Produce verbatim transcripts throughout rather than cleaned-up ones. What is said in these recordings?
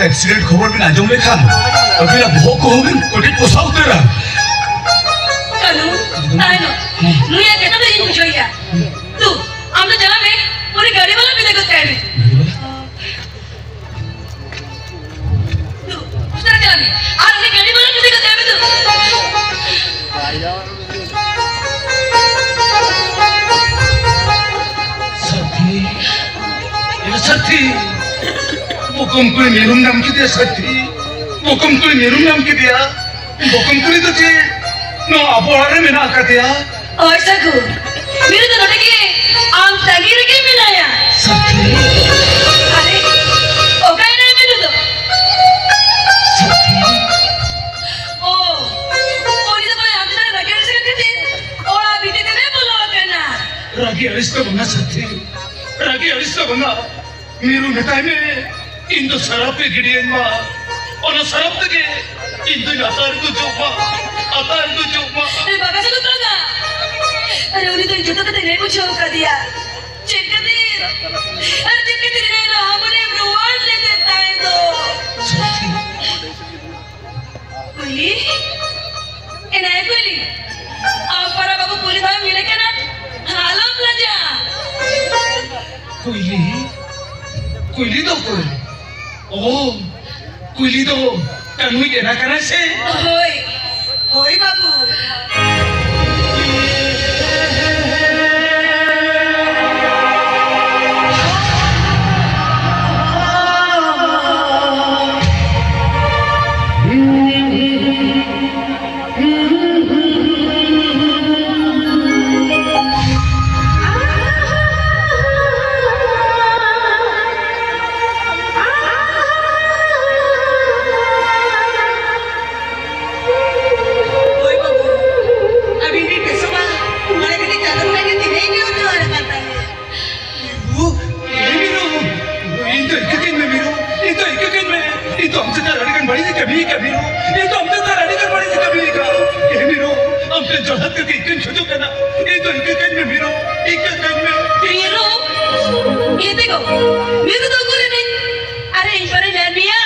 Accident ᱠᱷᱚᱵᱚᱨ ᱵᱤᱱ ᱟᱸᱡᱚᱢ ᱞᱮᱠᱷᱟᱱ ᱟᱹᱵᱤᱱᱟᱜ ᱵᱚᱦᱚᱜ ᱠᱚᱦᱚᱸ ᱵᱤᱱ ᱠᱚᱴᱮᱡ ᱯᱚᱥᱟᱣ ᱩᱛᱟᱹᱨᱟ᱾ ᱠᱟᱹᱱᱩ, ᱛᱟᱦᱮᱱᱚᱜ᱾ ᱱᱩᱭᱟᱜ ᱠᱟᱛᱷᱟ ᱫᱚ ᱤᱧ ᱵᱩᱡᱷᱟᱹᱣᱮᱭᱟ᱾ ᱛᱩ, ᱟᱢ ᱫᱚ ᱪᱟᱞᱟᱜ ᱢᱮ, ᱩᱱᱤ ᱜᱟᱹᱰᱤ ᱵᱟᱞᱟ ᱵᱤᱫᱟᱹ ᱜᱚᱫ ᱠᱟᱭ ᱢᱮ᱾ ᱛᱩ, ᱩᱥᱟᱹᱨᱟ ᱪᱟᱞᱟᱜ ᱢᱮ᱾ ᱟᱨ ᱩᱱᱤ ᱜᱟᱹᱰᱤ ᱵᱟᱞᱟ ᱵᱤᱫᱟᱹ ᱜᱚᱫ ᱠᱟᱭ ᱢᱮ ᱛᱩ᱾ ᱥᱟᱹᱛᱷᱤ, ᱮ ᱥᱟᱹᱛᱷᱤ, ᱵᱚᱠᱚᱢ ᱠᱩᱲᱤ ᱢᱤᱨᱩᱢ ᱧᱟᱢ ᱠᱮᱫᱮᱭᱟ ᱥᱟᱹᱛᱷᱤ, ᱵᱚᱠᱚᱢ ᱠᱩᱲᱤ ᱢᱤᱨᱩᱢ ᱧᱟᱢ ᱠᱮᱫᱮᱭᱟ᱾ ᱵᱚᱠᱚᱢ ᱠᱩᱲᱤ ᱫᱚ ᱪᱮᱫ ᱱᱚᱣᱟ ᱟᱵᱚ ᱚᱲᱟᱜ ᱨᱮ ᱢᱮᱱᱟᱜ ᱟᱠᱟᱫᱮᱭᱟ? ᱦᱳᱭ ᱥᱟᱹᱜᱩᱱ, ᱢᱤᱨᱩ ᱫᱚ ᱱᱚᱰᱮ ᱜᱮ ᱟᱢ ᱛᱟᱺᱜᱤ ᱨᱮᱜᱮ ᱢᱮᱱᱟᱭᱟ᱾ ᱥᱟᱹᱛᱷᱤ᱾ ᱟᱨᱮ, ᱚᱠᱟᱭᱮᱱᱟᱭ ᱢᱤᱨᱩ ᱫᱚ? ᱥᱟᱹᱛᱷᱤ᱾ ᱳ, ᱩᱱᱤ ᱫᱚ ᱵᱟᱭ ᱟᱢ ᱪᱮᱛᱟᱱ ᱨᱮ ᱨᱟᱹᱜᱤ ᱟᱹᱲᱤᱥ ᱟᱠᱟᱱ ᱠᱷᱟᱹᱛᱤᱨ ᱚᱲᱟᱜ ᱵᱷᱤᱛᱤᱨ ᱛᱮ ᱵᱚᱞᱚ ᱟᱠᱟᱱᱟ᱾ ᱨᱟᱹᱜᱤ ᱟᱹᱲᱤᱥ ᱫᱚ ᱵᱟᱝᱟ ᱥᱟᱹᱛᱷᱤ, ᱨᱟᱹᱜᱤ ᱟᱹᱲᱤᱥ ᱫᱚ ᱵᱟᱝᱟ᱾ ᱢᱤᱨᱩ ᱢᱮᱛᱟᱭ ᱢᱮ, ᱤᱧ ᱫᱚ ᱥᱟᱨᱟᱯ ᱮ ᱜᱤᱰᱤᱭᱟᱹᱧ ᱢᱟ, ᱚᱱᱟ ᱥᱟᱨᱟᱯ ᱛᱮᱜᱮ ᱤᱧ ᱫᱚᱧ ᱟᱛᱟᱨ ᱜᱩᱡᱩᱜ ᱢᱟ, ᱟᱛᱟᱨ ᱜᱩᱡᱩᱜ ᱢᱟ᱾ ᱟᱨᱮ ᱵᱟᱵᱟ ᱥᱟᱹᱜᱩᱱ ᱵᱟᱵᱟ, ᱟᱨᱮ ᱩᱱᱤ ᱫᱚ ᱤᱧ ᱡᱚᱛᱚ ᱠᱟᱛᱷᱟ ᱞᱟᱹᱭ ᱵᱩᱡᱷᱟᱹᱣ ᱠᱟᱫᱮᱭᱟ᱾ ᱪᱮᱫ ᱠᱷᱟᱹᱛᱤᱨ? ᱟᱨ ᱪᱮᱫ ᱠᱷᱟᱹᱛᱤᱨ ᱤᱧ ᱨᱟᱦᱟ ᱢᱚᱱᱮᱢ ᱨᱩᱣᱟᱹᱲ ᱞᱮᱫᱮ ᱛᱟᱦᱮᱸ ᱫᱚ? ᱥᱟᱹᱛᱷᱤ᱾ ᱠᱩᱭᱞᱤ, ᱮᱱᱟᱭ ᱠᱩᱭᱞᱤ, ᱟᱢ ᱯᱟᱨᱟ ᱵᱟᱹᱵᱩ ᱠᱩᱞᱤ ᱫᱚᱢ ᱧᱮᱞᱮ ᱠᱟᱱᱟ? ᱟᱞᱚᱢ ᱞᱟᱡᱟ᱾ ᱠᱩᱭᱞᱤ? ᱠᱩᱭᱞᱤ ᱫᱚ ᱚᱠᱚᱭ? ᱚ, ᱠᱩᱭᱞᱤ ᱫᱚ ᱠᱟᱹᱱᱩᱭ ᱮᱨᱟ ᱠᱟᱱᱟᱭ ᱥᱮ? ᱦᱳᱭ, ᱦᱳᱭ ᱵᱟᱹᱵᱩ᱾ ᱦᱳᱭ ᱵᱟᱹᱵᱩ, ᱟᱹᱵᱤᱱ ᱵᱤᱱ ᱵᱮᱥᱚᱜᱼᱟ᱾ ᱢᱚᱬᱮ ᱠᱟᱹᱴᱤᱡ ᱪᱟᱸᱫᱚ ᱠᱷᱚᱱᱟᱜ ᱜᱮ ᱛᱤᱱᱟᱹᱜ ᱤᱧ ᱩᱛᱱᱟᱹᱣ ᱟᱠᱟᱱ ᱛᱟᱦᱮᱸᱫ᱾ ᱢᱤᱨᱩ, ᱮ ᱢᱤᱨᱩ, ᱤᱧ ᱫᱚ ᱤᱠᱟᱹ ᱠᱟᱹᱧ ᱢᱮ ᱢᱤᱨᱩ, ᱤᱧ ᱫᱚ ᱤᱠᱟᱹ ᱠᱟᱹᱧ ᱢᱮ᱾ ᱤᱧ ᱫᱚ ᱟᱢ ᱪᱮᱛᱟᱱ ᱨᱮ ᱟᱹᱰᱤ ᱜᱟᱱ ᱵᱟᱹᱲᱤᱡ ᱤᱧ ᱠᱟᱹᱢᱤ ᱟᱠᱟᱫ ᱢᱤᱨᱩ, ᱤᱧ ᱫᱚ ᱟᱢ ᱪᱮᱛᱟᱱ ᱨᱮ ᱟᱹᱰᱤ ᱜᱟᱱ ᱵᱟᱹᱲᱤᱡ ᱤᱧ ᱠᱟᱹᱢᱤ ᱟᱠᱟᱫ᱾ ᱮ ᱢᱤᱨᱩ, ᱟᱢ ᱴᱷᱮᱱ ᱡᱚᱦᱟᱨ ᱠᱟᱛᱮ ᱤᱠᱟᱹᱧ ᱠᱷᱚᱡᱚᱜ ᱠᱟᱱᱟ, ᱤᱧ ᱫᱚ ᱤᱠᱟᱹ ᱠᱟᱹᱧ ᱢᱮ ᱢᱤᱨᱩ, ᱤᱠᱟᱹ ᱠᱟᱹᱧ ᱢᱮ᱾ ᱢᱤᱨᱩ, ᱤᱭᱟᱹ ᱛᱮᱠᱚ, ᱢᱤᱨᱩ ᱫᱚ ᱩᱠᱩᱨ ᱮᱱᱟᱭ? ᱟᱨᱮ ᱤᱧ ᱯᱟᱨᱮ ᱧᱮᱞ ᱢᱮᱭᱟ᱾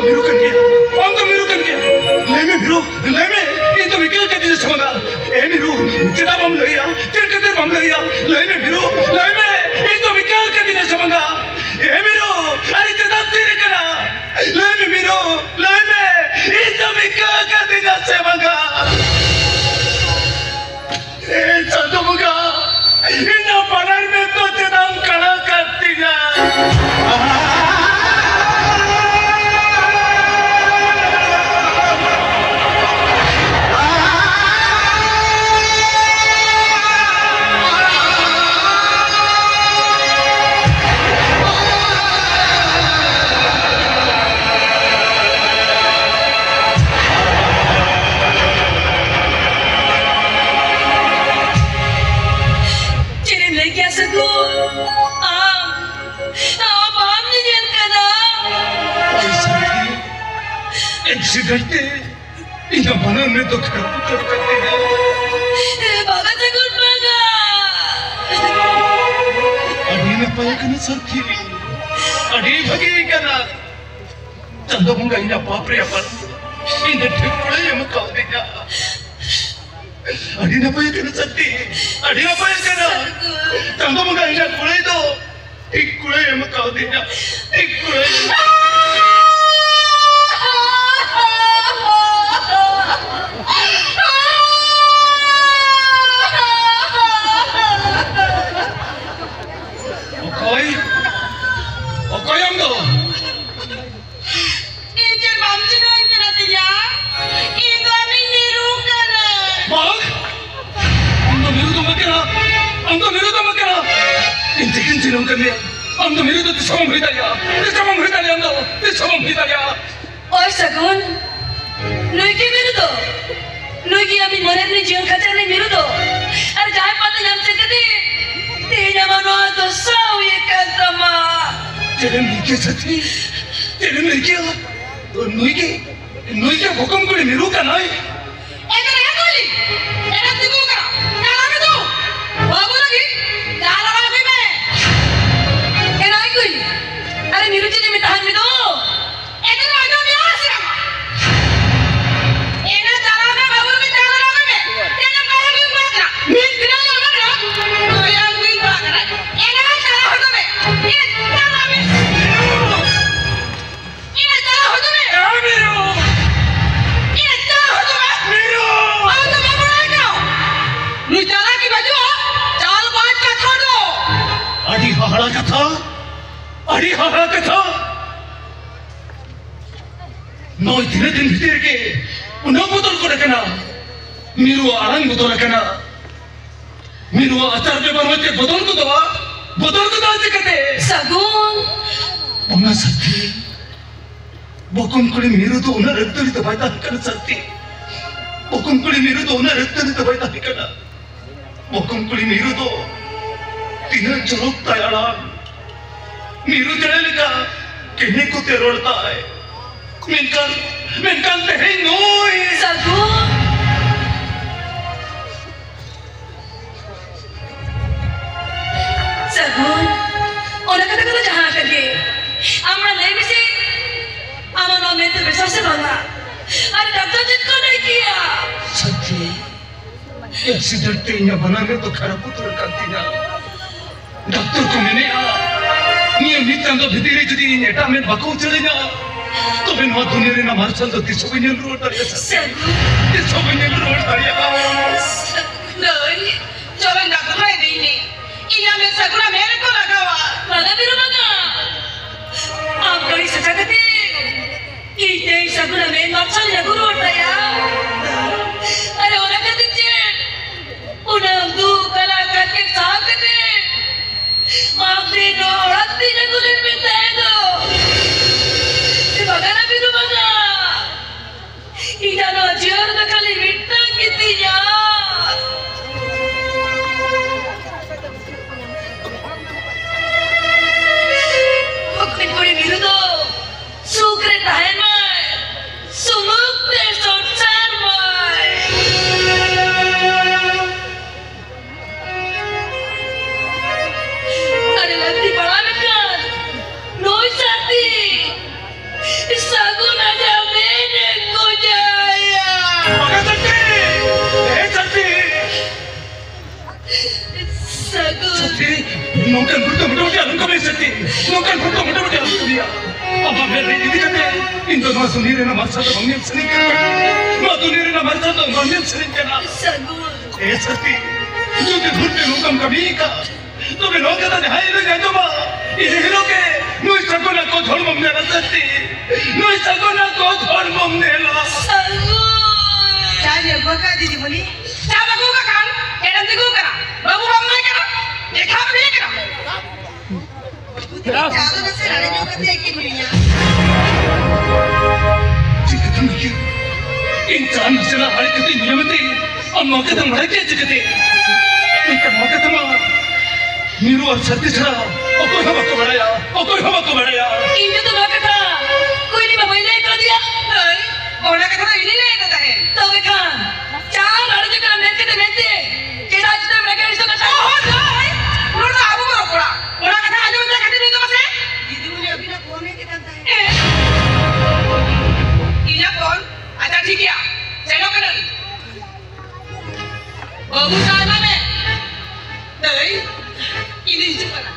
ᱢᱤᱨᱩ ᱠᱟᱱ ᱜᱮᱭᱟ, ᱟᱢ ᱫᱚ ᱢᱤᱨᱩ ᱠᱟᱱ ᱜᱮᱭᱟ᱾ ᱞᱟᱹᱭ ᱢᱮ ᱢᱤᱨᱩ, ᱞᱟᱹᱭ ᱢᱮ, ᱤᱧ ᱫᱚ ᱢᱤᱠᱟᱹ ᱠᱟᱹᱫᱤᱧᱟ ᱥᱮ ᱵᱟᱝᱟ? ᱮ ᱢᱤᱨᱩ, ᱪᱮᱫᱟᱜ ᱵᱟᱢ ᱞᱟᱹᱭᱟ? ᱪᱮᱫ ᱠᱷᱟᱹᱛᱤᱨ ᱵᱟᱢ ᱞᱟᱹᱭᱟ? ᱞᱟᱹᱭ ᱢᱮ ᱢᱤᱨᱩ, ᱞᱟᱹᱭ ᱢᱮ, ᱤᱧ ᱫᱚ ᱢᱤᱠᱟᱹ ᱠᱟᱹᱫᱤᱧᱟ ᱥᱮ ᱵᱟᱝᱟ? ᱮ ᱢᱤᱨᱩ, ᱟᱨᱮ ᱪᱮᱫᱟᱜ ᱛᱷᱤᱨ ᱠᱟᱱᱟ? ᱞᱟᱹᱭ ᱢᱮ ᱢᱤᱨᱩ, ᱞᱟᱹᱭ ᱢᱮ, ᱤᱧ ᱫᱚ ᱢᱤᱠᱟᱹ ᱠᱟᱹᱫᱤᱧᱟ ᱥᱮ ᱵᱟᱝᱟ? ᱮ ᱪᱟᱸᱫᱚ ᱵᱚᱸᱜᱟ, ᱤᱧᱟᱹᱜ ᱵᱟᱱᱟᱨ ᱢᱮᱫ ᱫᱚ ᱪᱮᱫᱟᱜ ᱮᱢ ᱠᱟᱬᱟ ᱠᱟᱫ ᱛᱤᱧᱟ? ᱪᱮᱫ ᱮᱢ ᱞᱟᱹᱭ ᱠᱮᱭᱟ ᱥᱟᱹᱜᱩᱱ? ᱟᱢ, ᱟᱢ ᱵᱟᱢ ᱧᱮᱧᱮᱞ ᱠᱟᱱᱟ? ᱟᱭ ᱥᱟᱹᱜᱩᱱ, accident ᱛᱮ ᱤᱧᱟᱹᱜ ᱵᱟᱱᱟᱨ ᱢᱮᱫ ᱫᱚ ᱠᱷᱟᱨᱟᱯ ᱩᱛᱟᱹᱨ ᱠᱟᱱ ᱛᱤᱧᱟ᱾ ᱵᱟᱝᱟ ᱥᱟᱹᱜᱩᱱ, ᱵᱟᱝᱟ᱾ ᱟᱹᱰᱤ ᱱᱟᱯᱟᱭ ᱠᱟᱱᱟ ᱥᱟᱹᱠᱷᱤ, ᱟᱹᱰᱤ ᱵᱷᱟᱹᱜᱤ ᱠᱟᱱᱟ᱾ ᱪᱟᱸᱫᱚ ᱵᱚᱸᱜᱟ ᱤᱧᱟᱹᱜ ᱯᱟᱯ ᱨᱮᱭᱟᱜ ᱯᱟᱞ ᱤᱧ ᱫᱚ ᱴᱷᱤᱠ ᱠᱚᱲᱟᱭ ᱮᱢ ᱠᱟᱣᱫᱤᱧᱟ᱾ ᱟᱹᱰᱤ ᱱᱟᱯᱟᱭ ᱠᱟᱱᱟ ᱥᱟᱹᱠᱷᱤ, ᱟᱹᱰᱤ ᱱᱟᱯᱟᱭ ᱠᱟᱱᱟ᱾ ᱪᱟᱸᱫᱚ ᱵᱚᱸᱜᱟ ᱤᱧᱟᱹᱜ ᱠᱚᱲᱟᱭ ᱫᱚ ᱴᱷᱤᱠ ᱠᱚᱲᱟᱭ ᱮᱢ ᱠᱟᱣᱫᱤᱧᱟ, ᱴᱷᱤᱠ ᱠᱚᱲᱟᱭ ᱮᱢ᱾ ᱚᱠᱚᱭ? ᱚᱠᱚᱭ ᱟᱢ ᱫᱚ? ᱤᱧ ᱪᱮᱫ ᱵᱟᱢ ᱪᱤᱱᱦᱟᱹᱣᱤᱧ ᱠᱟᱱᱟ ᱛᱤᱧᱟ? ᱤᱧ ᱫᱚ ᱟᱢᱤᱡ ᱢᱤᱨᱩ ᱠᱟᱹᱱᱟᱹᱧ᱾ ᱵᱟᱝ! ᱟᱢ ᱫᱚ ᱢᱤᱨᱩ ᱫᱚ ᱵᱟᱝ ᱠᱟᱱᱟ᱾ ᱟᱢ ᱫᱚ ᱢᱤᱨᱩ ᱫᱚ ᱵᱟᱝ ᱠᱟᱱᱟ᱾ ᱤᱧ ᱪᱤᱠᱟᱹᱧ ᱪᱤᱱᱦᱟᱹᱣ ᱠᱟᱢᱮᱭᱟ? ᱟᱢ ᱫᱚ ᱢᱤᱨᱩ ᱫᱚ ᱛᱤᱥ ᱦᱚᱸ ᱵᱟᱢ ᱦᱩᱭ ᱫᱟᱲᱮᱭᱟᱜᱼᱟ᱾ ᱛᱤᱥ ᱦᱚᱸ ᱵᱟᱢ ᱦᱩᱭ ᱫᱟᱲᱮᱭᱟᱜᱼᱟ ᱟᱢ ᱫᱚ᱾ ᱛᱤᱥ ᱦᱚᱸ ᱵᱟᱢ ᱦᱩᱭ ᱫᱟᱲᱮᱭᱟᱜᱼᱟ᱾ ᱳᱭ ᱥᱟᱹᱜᱩᱱ, ᱱᱩᱭ ᱜᱮ ᱢᱤᱨᱩ ᱫᱚ? ᱱᱩᱭ ᱜᱮ ᱟᱢᱤᱡ ᱢᱚᱱᱮ ᱨᱤᱱᱤᱡ ᱡᱤᱭᱚᱱ ᱠᱷᱟᱪᱟ ᱨᱤᱱᱤᱡ ᱢᱤᱨᱩ ᱫᱚ? ᱟᱨ ᱡᱟᱦᱟᱸᱭ ᱯᱟᱛᱮ ᱧᱟᱢ ᱪᱮᱫ ᱠᱟᱛᱮ ᱛᱮᱦᱮᱧ ᱟᱢᱟᱜ ᱱᱚᱣᱟ ᱫᱚᱥᱟ ᱦᱩᱭ ᱟᱠᱟᱱ ᱛᱟᱢᱟ᱾ ᱪᱮᱫ ᱮᱢ ᱞᱟᱹᱭ ᱠᱮᱫᱟ ᱥᱟᱹᱛᱷᱤ? ᱪᱮᱫ ᱮᱢ ᱞᱟᱹᱭ ᱠᱮᱫᱟ? ᱱᱩᱭ ᱜᱮ, ᱱᱩᱭ ᱜᱮ ᱵᱚᱠᱚᱢ ᱠᱩᱲᱤ ᱢᱤᱨᱩ ᱠᱟᱱᱟᱭ? ᱮ ᱫᱟᱫᱟ, ᱮ ᱠᱩᱞᱤ, ᱮᱨᱟ ᱛᱤᱸᱜᱩ ᱟᱠᱟᱱᱟ, ᱪᱟᱞᱟᱣ ᱢᱮ ᱫᱩ᱾ ᱵᱟᱹᱵᱩ ᱞᱟᱹᱜᱤᱫ ᱪᱟ ᱞᱟᱲᱟ ᱟᱹᱜᱩᱭ ᱢᱮ᱾ ᱮᱨᱟ ᱟᱹᱜᱩᱭ᱾ ᱟᱨᱮ ᱢᱤᱨᱩ ᱪᱮᱫ ᱮ ᱢᱮᱛᱟᱦᱟᱫ ᱢᱮ ᱫᱚ? ᱮ ᱫᱟᱫᱟ, ᱟᱸᱡᱚᱢ ᱦᱟᱦᱟᱲᱟ ᱠᱟᱛᱷᱟ, ᱟᱹᱰᱤ ᱦᱟᱦᱟᱲᱟ ᱠᱟᱛᱷᱟ᱾ ᱱᱚᱜᱼᱚᱭ ᱛᱤᱱᱟᱹᱜ ᱫᱤᱱ ᱵᱷᱤᱛᱤᱨ ᱨᱮᱜᱮ ᱩᱱᱟᱹᱜ ᱵᱚᱫᱚᱞ ᱜᱚᱫ ᱟᱠᱟᱱᱟ᱾ ᱢᱤᱨᱩᱣᱟᱜ ᱟᱲᱟᱝ ᱵᱚᱫᱚᱞ ᱟᱠᱟᱱᱟ᱾ ᱢᱤᱨᱩᱣᱟᱜ ᱟᱪᱟᱨ ᱵᱮᱵᱚᱦᱟᱨ ᱦᱚᱸ ᱪᱮᱫ ᱵᱚᱫᱚᱞ ᱜᱚᱫᱚᱜᱼᱟ? ᱵᱚᱫᱚᱞ ᱜᱚᱫᱚᱜᱼᱟ ᱪᱤᱠᱟᱹᱛᱮ? ᱥᱟᱹᱜᱩᱱ! ᱚᱱᱟ ᱥᱟᱹᱛᱷᱤ, ᱵᱚᱠᱚᱢ ᱠᱩᱲᱤ ᱢᱤᱨᱩ ᱫᱚ ᱩᱱᱟᱹᱜ ᱨᱟᱹᱜᱫᱟᱹᱨᱤ ᱫᱚ ᱵᱟᱭ ᱛᱟᱦᱮᱸ ᱠᱟᱱᱟ ᱥᱟᱹᱛᱷᱤ᱾ ᱵᱚᱠᱚᱢ ᱠᱩᱲᱤ ᱢᱤᱨᱩ ᱫᱚ ᱩᱱᱟᱹᱜ ᱨᱟᱹᱜᱫᱟᱹᱨᱤ ᱫᱚ ᱵᱟᱭ ᱛᱟᱦᱮᱸ ᱠᱟᱱᱟ᱾ ᱵᱚᱠᱚᱢ ᱠᱩᱲᱤ ᱢᱤᱨᱩ ᱫᱚ ᱛᱤᱱᱟᱹᱜ ᱪᱚᱨᱚᱠ ᱛᱟᱭ ᱟᱲᱟᱝ᱾ ᱢᱤᱨᱩ ᱪᱮᱬᱮ ᱞᱮᱠᱟ ᱠᱮᱦᱱᱤ ᱠᱚᱛᱮ ᱨᱚᱲ ᱛᱟᱭ᱾ ᱢᱮᱱᱠᱷᱟᱱ, ᱢᱮᱱᱠᱷᱟᱱ ᱛᱮᱦᱮᱧ ᱱᱩᱭ ᱥᱟᱹᱜᱩᱱ! ᱥᱟᱹᱜᱩᱱ, ᱚᱱᱟ ᱠᱟᱛᱷᱟ ᱠᱚᱫᱚ ᱡᱟᱦᱟᱸ ᱟᱠᱟᱱ ᱜᱮ, ᱟᱢ ᱚᱱᱟ ᱞᱟᱹᱭ ᱢᱮᱥᱮ, ᱟᱢ ᱚᱱᱟ ᱢᱮᱱᱛᱮ ᱵᱮᱥᱟ ᱥᱮ ᱵᱟᱝᱟ? ᱟᱨ ᱰᱟᱠᱛᱟᱨ ᱪᱮᱫ ᱠᱚ ᱞᱟᱹᱭ ᱠᱮᱭᱟ? ᱥᱟᱹᱛᱷᱤ, ᱮᱠᱥᱤᱰᱮᱱᱴ ᱛᱮ ᱤᱧᱟᱹᱜ ᱵᱟᱱᱟᱨ ᱢᱮᱫ ᱫᱚ ᱠᱷᱟᱨᱟᱯ ᱩᱛᱟᱹᱨ ᱟᱠᱟᱱ ᱛᱤᱧᱟ᱾ ᱰᱟᱠᱛᱚᱨ ᱠᱚ ᱢᱮᱱᱮᱜᱼᱟ, ᱱᱤᱭᱟᱹ ᱢᱤᱫ ᱪᱟᱸᱫᱚ ᱵᱷᱤᱛᱤᱨ ᱨᱮ ᱡᱩᱫᱤ ᱤᱧ ᱮᱴᱟᱜ ᱢᱮᱫ ᱵᱟᱠᱚ ᱩᱪᱟᱹᱲᱟᱹᱧᱟ, ᱛᱚᱵᱮ ᱱᱚᱣᱟ ᱫᱩᱱᱤᱭᱟᱹ ᱨᱮᱱᱟᱜ ᱢᱟᱨᱥᱟᱞ ᱫᱚ ᱛᱤᱥ ᱦᱚᱸ ᱵᱟᱹᱧ ᱧᱮᱞ ᱨᱩᱣᱟᱹᱲ ᱫᱟᱲᱮᱭᱟᱜᱼᱟ᱾ ᱥᱟᱹᱜᱩᱱ᱾ ᱛᱤᱥ ᱦᱚᱸ ᱵᱟᱹᱧ ᱧᱮᱞ ᱨᱩᱣᱟᱹᱲ ᱫᱟᱲᱮᱭᱟᱜᱼᱟ᱾ ᱞᱟᱹᱭ, ᱪᱚᱞᱚ ᱰᱟᱠᱛᱚᱨ ᱤᱫᱤᱭᱮᱢᱮ᱾ ᱤᱧᱟᱜ ᱢᱮᱫ ᱥᱟᱹᱜᱩᱱᱟᱜ ᱢᱮᱫ ᱨᱮᱠᱚ ᱞᱟᱜᱟᱣᱟ᱾ ᱵᱟᱝᱟ ᱵᱤᱨᱩ ᱵᱟᱝᱟ᱾ ᱟᱢ ᱠᱟᱹᱲᱤ ᱥᱟᱡᱟ ᱠᱟᱛᱮ ᱤᱧ ᱛᱮ ᱥᱟᱹᱜᱩᱱᱟᱜ ᱢᱮᱫ ᱢᱟᱨᱥᱟᱞ ᱤᱧ ᱟᱹᱜᱩ ᱨᱩᱣᱟᱹᱲ ᱛᱟᱭᱟ᱾ ᱟᱨ ᱚᱱᱟ ᱠᱷᱟᱹᱛᱤᱨ ᱪᱮᱫ? ᱚᱱᱟ ᱫᱩᱠ ᱟᱨ ᱟᱜᱷᱟᱛ ᱛᱮ ᱥᱟᱦᱟ ᱠᱟᱛᱮ ᱟᱢ ᱛᱮ ᱱᱚᱣᱟ ᱚᱲᱟᱜ ᱛᱤᱧ ᱟᱹᱜᱩ ᱞᱮᱫ ᱢᱮ ᱛᱟᱦᱮᱸ ᱫᱚ᱾ ᱥᱮ ᱵᱟᱝᱟ ᱵᱤᱨᱩ ᱵᱟᱝᱟ? ᱤᱧᱟᱜ ᱱᱚᱣᱟ ᱡᱤᱭᱚᱱ ᱫᱚ ᱠᱷᱟᱹᱞᱤ ᱢᱤᱫᱴᱟᱝ ᱜᱮᱛᱤᱧᱟ᱾ ᱵᱚᱠᱚᱧ ᱠᱩᱲᱤ ᱢᱤᱨᱩ ᱫᱚ ᱥᱩᱠ ᱨᱮ ᱛᱟᱦᱮᱱ ᱢᱟᱭ, ᱥᱩᱞᱩᱠ ᱛᱮ ᱥᱚᱝᱥᱟᱨ ᱢᱟᱭ᱾ ᱟᱨ ᱞᱟᱹᱠᱛᱤ ᱯᱟᱲᱟᱣ ᱞᱮᱱᱠᱷᱟᱱ ᱱᱩᱭ ᱥᱟᱹᱛᱷᱤ ᱥᱟᱹᱜᱩᱱ ᱟᱡᱟᱜ ᱢᱮᱫ ᱮ ᱠᱚᱭᱟ᱾ ᱵᱟᱝᱟ ᱥᱟᱹᱛᱷᱤ! ᱮ ᱥᱟᱹᱛᱷᱤ! ᱥᱟᱹᱜᱩᱱ! ᱥᱟᱹᱛᱷᱤ, ᱱᱚᱝᱠᱟᱱ ᱵᱷᱩᱞ ᱫᱚ ᱢᱚᱴᱟᱢᱩᱴᱤ ᱟᱞᱚᱢ ᱠᱟᱹᱢᱤᱭᱟ ᱥᱟᱹᱛᱷᱤ᱾ ᱱᱚᱝᱠᱟᱱ ᱵᱷᱩᱞ ᱫᱚ ᱢᱚᱴᱟᱢᱩᱴᱤ ᱟᱞᱚᱢ ᱠᱟᱹᱢᱤᱭᱟ᱾ ᱟᱢᱟᱜ ᱢᱮᱫ ᱨᱮ ᱤᱫᱤ ᱠᱟᱛᱮ ᱤᱧ ᱫᱚ ᱱᱚᱣᱟ ᱫᱩᱱᱤᱭᱟᱹ ᱨᱮᱱᱟᱜ ᱢᱟᱨᱥᱟᱞ ᱫᱚ ᱵᱟᱝ ᱧᱮᱞ ᱥᱟᱹᱱᱟᱹᱧ ᱠᱟᱱᱟ᱾ ᱱᱚᱣᱟ ᱫᱩᱱᱤᱭᱟᱹ ᱨᱮᱱᱟᱜ ᱢᱟᱨᱥᱟᱞ ᱫᱚ ᱵᱟᱝ ᱧᱮᱞ ᱥᱟᱹᱱᱟᱹᱧ ᱠᱟᱱᱟ᱾ ᱥᱟᱹᱜᱩᱱ! ᱮ ᱥᱟᱹᱛᱷᱤ, ᱡᱩᱫᱤ ᱵᱷᱩᱞ ᱛᱮ ᱱᱚᱝᱠᱟᱢ ᱠᱟᱹᱢᱤ ᱟᱠᱟᱫ, ᱛᱚᱵᱮ ᱱᱚᱣᱟ ᱠᱟᱛᱷᱟ ᱡᱟᱦᱟᱸᱭ ᱦᱤᱞᱳᱜ ᱟᱸᱡᱚᱢᱟ, ᱤᱱᱟᱹ ᱦᱤᱞᱳᱜ ᱜᱮ ᱱᱩᱭ ᱥᱟᱹᱜᱩᱱᱟᱜ ᱠᱚ ᱫᱷᱚᱨᱢᱚᱢ ᱧᱮᱞᱟ ᱥᱟᱹᱛᱤ, ᱱᱩᱭ ᱥᱟᱹᱜᱩᱱᱟᱜ ᱠᱚ ᱫᱷᱚᱨᱢᱚᱢ ᱧᱮᱞᱟ᱾ ᱥᱟᱹᱜᱩᱱ! ᱪᱟ ᱧᱩ ᱟᱹᱜᱩ ᱟᱠᱟᱫ ᱫᱤᱫᱤᱢᱩᱱᱤ? ᱪᱟ ᱵᱟᱹᱜᱩ ᱟᱠᱟᱫ ᱠᱷᱟᱱ ᱮᱱᱮᱢ ᱛᱤᱸᱜᱩ ᱟᱠᱟᱱᱟ᱾ ᱵᱟᱹᱵᱩ ᱵᱟᱢ ᱮᱢᱟᱭ ᱠᱟᱱᱟ, ᱫᱮᱠᱷᱟ ᱵᱟᱹᱜᱩᱭᱮ ᱠᱟᱱᱟ᱾ ᱪᱟ ᱫᱚ ᱱᱟᱥᱮ ᱨᱟᱲᱮᱡ ᱧᱚᱜ ᱠᱟᱛᱮ ᱜᱮ ᱧᱩᱭᱟ᱾ ᱪᱤᱠᱟᱹᱛᱮᱢ ᱞᱟᱹᱭ ᱠᱮᱫ? ᱤᱧ ᱪᱟ ᱱᱟᱥᱮᱱᱟᱜ ᱨᱟᱲᱮᱡ ᱠᱟᱛᱮ ᱧᱩᱭᱟ ᱢᱮᱱᱛᱮ ᱟᱢ ᱱᱚᱣᱟ ᱠᱟᱛᱷᱟᱢ ᱵᱟᱲᱟᱭ ᱠᱮᱫ ᱪᱤᱠᱟᱹᱛᱮ? ᱢᱮᱱᱠᱷᱟᱱ ᱱᱚᱣᱟ ᱠᱟᱛᱷᱟ ᱢᱟ ᱢᱤᱨᱩ ᱟᱨ ᱥᱟᱹᱛᱤ ᱪᱷᱟᱲᱟ ᱚᱠᱚᱭ ᱦᱚᱸ ᱵᱟᱠᱚ ᱵᱟᱲᱟᱭᱟ, ᱚᱠᱚᱭ ᱦᱚᱸ ᱵᱟᱠᱚ ᱵᱟᱲᱟᱭᱟ᱾ ᱤᱧ ᱫᱚ ᱱᱚᱣᱟ ᱠᱟᱛᱷᱟ ᱠᱩᱭᱞᱤ ᱢᱟ ᱵᱟᱹᱧ ᱞᱟᱹᱭ ᱠᱟᱣᱫᱮᱭᱟ᱾ ᱦᱳᱭ, ᱚᱱᱟ ᱠᱟᱛᱷᱟ ᱫᱚ ᱤᱧᱤᱧ ᱞᱟᱹᱭ ᱟᱫᱮ ᱛᱟᱦᱮᱸᱫ᱾ ᱛᱚᱵᱮ ᱠᱷᱟᱱ ᱪᱟ ᱨᱟᱲᱮᱡ ᱠᱟᱱᱟ ᱢᱮᱱ ᱠᱟᱛᱮ ᱢᱮᱱᱛᱮ ᱪᱮᱫᱟᱜ ᱪᱮᱛᱟᱱ ᱨᱟᱹᱜᱤ ᱟᱹᱲᱤᱥᱚᱜ ᱠᱟᱱᱟ? ᱦᱳᱭ, ᱦᱳᱭ, ᱱᱚᱰᱮ ᱫᱚ ᱟᱵᱚ ᱵᱚᱱ ᱨᱚᱯᱚᱲᱟ᱾ ᱚᱱᱟ ᱠᱟᱛᱷᱟ ᱟᱸᱡᱚᱢ ᱮᱫᱟ ᱠᱷᱟᱹᱛᱤᱨ ᱱᱤᱛᱚᱜ ᱢᱟᱥᱮ᱾ ᱫᱤᱫᱤᱢᱩᱱᱤ ᱟᱹᱵᱤᱱᱟᱜ ᱯᱷᱳᱱ ᱦᱮᱡ ᱟᱠᱟᱱ ᱛᱟᱦᱮᱸᱫ᱾ ᱤᱧᱟᱹᱜ ᱯᱷᱳᱱ? ᱟᱪᱪᱷᱟ, ᱴᱷᱤᱠ ᱜᱮᱭᱟ, ᱥᱮᱱᱚᱜ ᱠᱟᱹᱱᱟᱹᱧ᱾ ᱵᱟᱹᱵᱩ, ᱪᱟ ᱮᱢᱟᱭ ᱢᱮ᱾ ᱫᱟᱹᱭ, ᱤᱧ ᱫᱩᱧ ᱦᱤᱡᱩᱜ ᱠᱟᱱᱟ᱾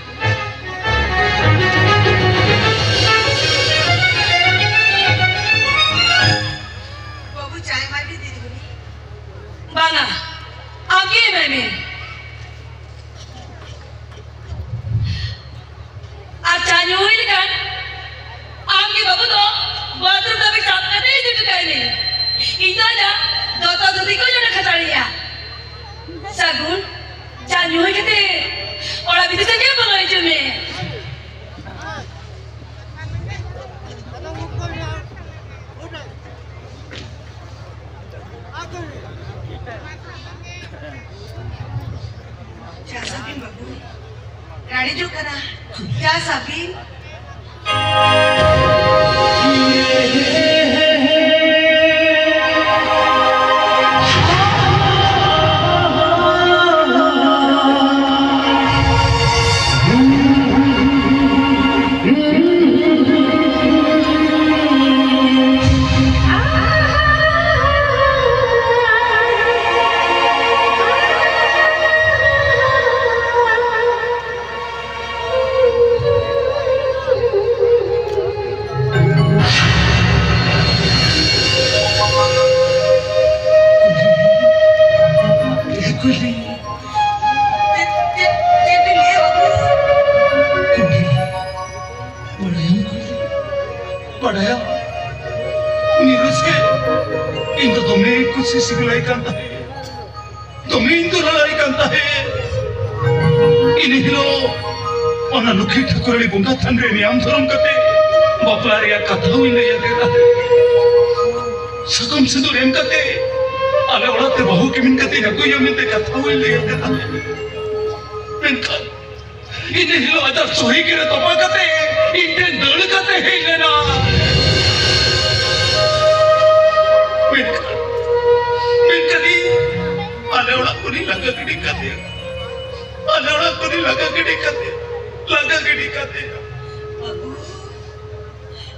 ᱵᱟᱹᱵᱩ, ᱪᱟ ᱮᱢᱟᱭ ᱢᱮ, ᱫᱤᱫᱤᱢᱩᱱᱤ᱾ ᱵᱟᱝᱟ, ᱟᱢ ᱜᱮ ᱮᱢᱟᱭ ᱢᱮ᱾ ᱟᱨ ᱪᱟ ᱧᱩ ᱦᱩᱭ ᱞᱮᱠᱷᱟᱱ ᱟᱢ ᱜᱮ ᱵᱟᱹᱵᱩ ᱫᱚ ᱵᱟᱛᱷᱨᱩᱢ ᱫᱷᱟᱹᱵᱤᱡ ᱥᱟᱵ ᱠᱟᱛᱮ ᱤᱫᱤ ᱦᱚᱴᱚ ᱠᱟᱭ ᱢᱮ᱾ ᱤᱧ ᱫᱚ ᱟᱡᱟᱜ ᱫᱚᱛᱚ ᱫᱷᱩᱛᱤ ᱠᱚ ᱡᱚᱲᱟ ᱠᱷᱟᱛᱟᱲᱮᱭᱟ᱾ ᱥᱟᱹᱜᱩᱱ, ᱪᱟ ᱧᱩ ᱦᱩᱭ ᱠᱟᱛᱮ ᱚᱲᱟᱜ ᱵᱷᱤᱛᱤᱨ ᱥᱮᱫ ᱜᱮ ᱵᱚᱞᱚ ᱦᱤᱡᱩᱜ ᱢᱮ᱾ ᱪᱟ ᱥᱟᱵᱤᱱ ᱵᱟᱹᱵᱩ, ᱨᱟᱲᱮᱡᱚᱜ ᱠᱟᱱᱟ᱾ ᱪᱟ ᱥᱟᱵᱤᱱ᱾ ᱥᱤᱥᱤ ᱜᱮᱞᱟᱭ ᱠᱟᱱ ᱛᱟᱦᱮᱸᱫ, ᱫᱚᱢᱮᱧ ᱫᱩᱞᱟᱹᱲᱟᱭ ᱠᱟᱱ ᱛᱟᱦᱮᱸᱫ᱾ ᱤᱱᱟᱹ ᱦᱤᱞᱳᱜ ᱚᱱᱟ ᱞᱚᱠᱠᱷᱤ ᱴᱷᱟᱹᱠᱩᱨᱟᱹᱲᱤ ᱵᱚᱸᱜᱟ ᱛᱷᱟᱱ ᱨᱮ ᱱᱤᱭᱟᱢ ᱫᱷᱚᱨᱚᱢ ᱠᱟᱛᱮ, ᱵᱟᱯᱞᱟ ᱨᱮᱭᱟᱜ ᱠᱟᱛᱷᱟ ᱦᱚᱸᱧ ᱞᱟᱹᱭ ᱟᱫᱮ ᱛᱟᱦᱮᱸᱫ᱾ ᱥᱟᱠᱟᱢ ᱥᱤᱸᱫᱩᱨ ᱮᱢ ᱠᱟᱛᱮ ᱟᱞᱮ ᱚᱲᱟᱜ ᱛᱮ ᱵᱟᱹᱦᱩ ᱠᱤᱢᱤᱱ ᱠᱟᱛᱮᱧ ᱟᱹᱜᱩᱭᱟ ᱢᱮᱱᱛᱮ ᱠᱟᱛᱷᱟ ᱦᱚᱸᱧ ᱞᱟᱹᱭ ᱟᱫᱮ ᱛᱟᱦᱮᱸᱫ᱾ ᱢᱮᱱᱠᱷᱟᱱ ᱤᱱᱟᱹ ᱦᱤᱞᱳᱜ ᱟᱡᱟᱜ ᱥᱚᱦᱤ ᱜᱤᱨᱟᱹ ᱛᱚᱯᱟ ᱠᱟᱛᱮ ᱤᱧ ᱴᱷᱮᱱ ᱫᱟᱹᱲ ᱠᱟᱛᱮ ᱦᱮᱡ ᱞᱮᱱᱟ᱾ ᱢᱮᱱᱠᱷᱟᱱ, ᱢᱮᱱᱠᱷᱟᱱ ᱤᱧ ᱟᱞᱮ ᱚᱲᱟᱜ ᱠᱷᱚᱱᱤᱧ ᱞᱟᱜᱟ ᱜᱤᱰᱤ ᱠᱟᱫᱮᱭᱟ᱾ ᱟᱞᱮ ᱚᱲᱟᱜ ᱠᱷᱚᱱᱤᱧ ᱞᱟᱜᱟ ᱜᱤᱰᱤ ᱠᱟᱫᱮᱭᱟ᱾ ᱞᱟᱜᱟ ᱜᱤᱰᱤ ᱠᱟᱫᱮᱭᱟ᱾ ᱵᱟᱹᱵᱩ,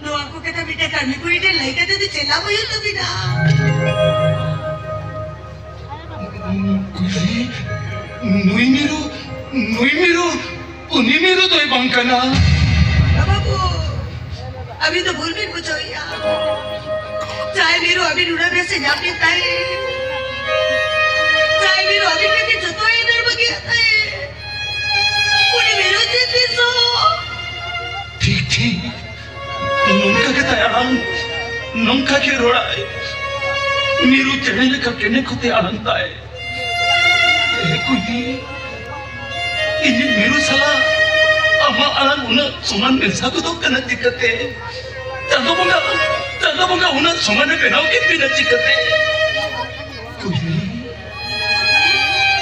ᱱᱚᱣᱟ ᱠᱚ ᱠᱟᱛᱷᱟ ᱢᱤᱫᱴᱟᱝ ᱠᱟᱹᱢᱤ ᱠᱩᱲᱤ ᱴᱷᱮᱱ ᱞᱟᱹᱭ ᱠᱟᱛᱮ ᱫᱚ ᱪᱮᱫ ᱞᱟᱵᱷ ᱦᱩᱭᱩᱜ ᱛᱟᱵᱤᱱᱟ? ᱠᱩᱞᱤ, ᱱᱩᱭ ᱢᱤᱨᱩ, ᱱᱩᱭ ᱢᱤᱨᱩ, ᱩᱱᱤ ᱢᱤᱨᱩ ᱫᱚᱭ ᱵᱟᱝ ᱠᱟᱱᱟ᱾ ᱵᱟᱹᱵᱩ, ᱟᱹᱵᱤᱱ ᱫᱚ ᱵᱷᱩᱞ ᱵᱤᱱ ᱵᱩᱡᱷᱟᱹᱣᱮᱫᱼᱟ᱾ ᱡᱟᱦᱟᱸᱭ ᱢᱤᱨᱩ ᱟᱹᱵᱤᱱ ᱩᱱᱟᱹᱜ ᱵᱮᱥ ᱮ ᱧᱟᱢ ᱵᱤᱱ ᱛᱟᱦᱮᱸᱫ, ᱡᱟᱦᱟᱸᱭ ᱢᱤᱨᱩ ᱟᱹᱵᱤᱱ ᱠᱷᱟᱹᱛᱤᱨ ᱡᱚᱛᱚᱭ ᱫᱟᱹᱲ ᱵᱟᱹᱜᱤᱭᱟᱜ ᱛᱟᱦᱮᱸᱫ, ᱩᱱᱤ ᱢᱤᱨᱩ ᱪᱮᱫ ᱛᱤᱥ ᱦᱚᱸ᱾ ᱴᱷᱤᱠ, ᱴᱷᱤᱠ᱾ ᱱᱚᱝᱠᱟ ᱜᱮ ᱛᱟᱭ ᱟᱲᱟᱝ, ᱱᱚᱝᱠᱟ ᱜᱮ ᱨᱚᱲᱟᱭ᱾ ᱢᱤᱨᱩ ᱪᱮᱬᱮ ᱞᱮᱠᱟ ᱠᱮᱱᱮ ᱠᱚᱛᱮ ᱟᱲᱟᱝ ᱛᱟᱭ᱾ ᱮ ᱠᱩᱭᱞᱤ, ᱤᱧᱤᱡ ᱢᱤᱨᱩ ᱥᱟᱞᱟᱜ ᱟᱢᱟᱜ ᱟᱲᱟᱝ ᱩᱱᱟᱹᱜ ᱥᱚᱢᱟᱱ ᱢᱮᱥᱟ ᱜᱚᱫᱚᱜ ᱠᱟᱱᱟ ᱪᱤᱠᱟᱹᱛᱮ? ᱪᱟᱸᱫᱚ ᱵᱚᱸᱜᱟ, ᱪᱟᱸᱫᱚ ᱵᱚᱸᱜᱟ ᱩᱱᱟᱹᱜ ᱥᱚᱢᱟᱱᱮ ᱵᱮᱱᱟᱣ ᱠᱮᱫ ᱵᱤᱱᱟ ᱪᱤᱠᱟᱹᱛᱮ? ᱠᱩᱭᱞᱤ,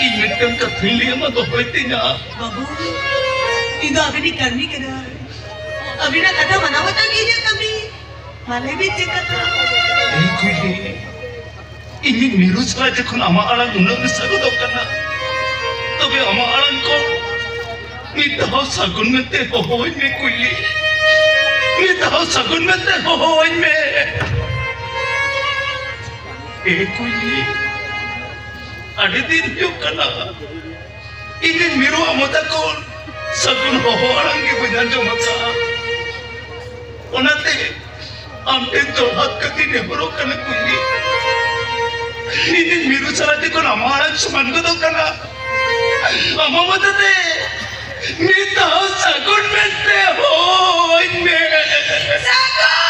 ᱤᱧ ᱢᱤᱫᱴᱟᱝ ᱠᱟᱛᱷᱟᱧ ᱞᱟᱹᱭ ᱟᱢᱟ, ᱫᱚᱦᱚᱭ ᱛᱤᱧᱟ᱾ ᱵᱟᱹᱵᱩ, ᱤᱧ ᱫᱚ ᱟᱹᱵᱤᱱᱤᱡ ᱠᱟᱹᱲᱢᱤ ᱠᱟᱹᱱᱟᱹᱧ᱾ ᱟᱹᱵᱤᱱᱟᱜ ᱠᱟᱛᱷᱟ ᱢᱟᱱᱟᱣ ᱵᱟᱛᱟᱣ ᱜᱮ ᱤᱧᱟᱹᱜ ᱠᱟᱹᱢᱤ᱾ ᱢᱟ ᱞᱟᱹᱭ ᱵᱤᱱ ᱪᱮᱫ ᱠᱟᱛᱷᱟ? ᱮ ᱠᱩᱭᱞᱤ, ᱤᱧᱤᱡ ᱢᱤᱨᱩ ᱥᱟᱞᱟᱜ ᱡᱚᱠᱷᱚᱱ ᱟᱢᱟᱜ ᱟᱲᱟᱝ ᱩᱱᱟᱹᱜ ᱢᱮᱥᱟ ᱜᱚᱫᱚᱜ ᱠᱟᱱᱟ, ᱛᱚᱵᱮ ᱟᱢᱟᱜ ᱟᱲᱟᱝ ᱠᱚ ᱢᱤᱫ ᱫᱷᱟᱣ ᱥᱟᱹᱜᱩᱱ ᱢᱮᱱᱛᱮ ᱦᱚᱦᱚᱣᱟᱹᱧ ᱢᱮ ᱠᱩᱭᱞᱤ᱾ ᱢᱤᱫ ᱫᱷᱟᱣ ᱥᱟᱹᱜᱩᱱ ᱢᱮᱱᱛᱮ ᱦᱚᱦᱚᱣᱟᱹᱧ ᱢᱮ᱾ ᱮ ᱠᱩᱭᱞᱤ, ᱟᱹᱰᱤ ᱫᱤᱱ ᱦᱩᱭᱩᱜ ᱠᱟᱱᱟ ᱤᱧᱤᱡ ᱢᱤᱨᱩᱣᱟᱜ ᱢᱚᱪᱟ ᱠᱷᱚᱱ ᱥᱟᱹᱜᱩᱱ ᱦᱚᱦᱚ ᱟᱲᱟᱝ ᱜᱮ ᱵᱟᱹᱧ ᱟᱸᱡᱚᱢ ᱟᱠᱟᱫᱼᱟ᱾ ᱚᱱᱟᱛᱮ ᱟᱢ ᱴᱷᱮᱱ ᱡᱚᱦᱟᱨ ᱠᱟᱛᱮ ᱱᱮᱦᱚᱨᱚᱜ ᱠᱟᱱᱟ ᱠᱩᱭᱞᱤ᱾ ᱤᱧᱤᱡ ᱢᱤᱨᱩ ᱥᱟᱞᱟᱜ ᱡᱚᱠᱷᱚᱱ ᱟᱢᱟᱜ ᱟᱲᱟᱝ ᱥᱚᱢᱟᱱ ᱜᱚᱫᱚᱜ ᱠᱟᱱᱟ, ᱟᱢᱟᱜ ᱢᱚᱪᱟᱛᱮ ᱢᱤᱫ ᱫᱷᱟᱣ ᱥᱟᱹᱜᱩᱱ ᱢᱮᱱᱛᱮ ᱦᱚᱦᱚᱣᱟᱹᱧ ᱢᱮ᱾ ᱥᱟᱹᱜᱩᱱ!